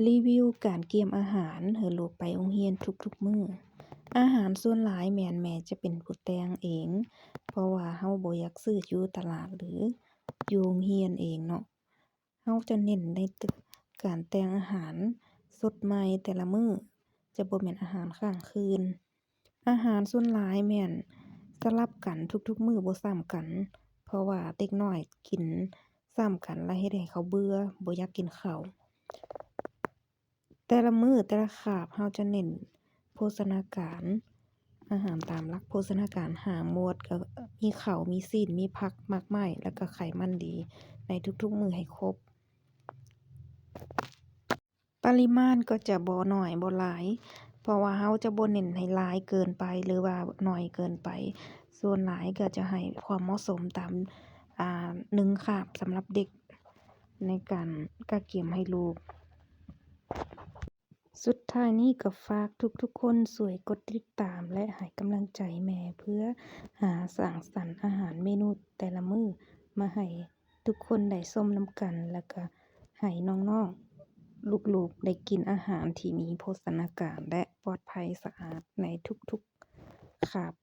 ຣີວິວການກຽມອາຫານໃຫ້ລູກໄປໂຮງຮຽນທຸກໆມື້. ອາຫານສ່ວນຫຼາຍແມ່ນແມ່ຈະເປັນຜູ້ແຕ່ງເອງ, ເພາະວ່າເຮົາບໍ່ຢາກຊື້ຢູ່ຕະຫຼາດ ຫຼື ຢູ່ໂຮງຮຽນເອງເນາະ. ເຮົາຈະເນັ້ນໃນການແຕ່ງອາຫານສົດໃໝ່ແຕ່ລະມື້, ຈະບໍ່ແມ່ນອາຫານຄ້າງຄືນ. ອາຫານສ່ວນຫຼາຍແມ່ນສະຫຼັບກັນທຸກໆມື້ ບໍ່ຊ້ຳກັນ, ເພາະວ່າເດັກນ້ອຍກິນຊ້ຳກັນ ແລະ ເຮັດໃຫ້ເຂົາເບື່ອ, ບໍ່ຢາກກິນເຂົ້າ. ແຕ່ລະມື້ ແຕ່ລະຄາບ ເຮົາຈະເນັ້ນໂພຊະນາການ, ອາຫານຕາມຫຼັກໂພຊະນາການຫ້າໝວດ, ກໍມີເຂົ້າ, ມີຊີ້ນ, ມີຜັກ, ໝາກໄມ້ ແລະ ກໍໄຂມັນດີໃນທຸກໆມື້ໃຫ້ຄົບ. ປະລິມານກໍຈະບໍ່ໜ້ອຍບໍ່ຫຼາຍ, ເພາະວ່າເຮົາຈະບໍ່ເນັ້ນໃຫ້ຫຼາຍເກີນໄປ ຫຼືວ່າໜ້ອຍເກີນໄປ. ສ່ວນຫຼາຍກໍຈະໃຫ້ຄວາມເໝາະສົມຕາມ ອາ ໜຶ່ງຄາບສຳລັບເດັກ ໃນການກະກຽມໃຫ້ລູກ. ສຸດທ້າຍນີ້ກໍຝາກທຸກໆຄົນຊ່ວຍກົດຕິດຕາມ ແລະ ໃຫ້ກຳລັງໃຈແມ່ ເພື່ອຫາສ້າງສັນອາຫານເມນູແຕ່ລະມື້ມາໃຫ້ ທຸກຄົນໄດ້ຊົມນຳກັນ ແລ້ວກະໃຫ້ນ້ອງໆ ລູກໆ ໄດ້ກິນອາຫານທີ່ມີໂພຊະນາການ ແລະ ປອດໄພສະອາດໃນທຸກໆຄາບ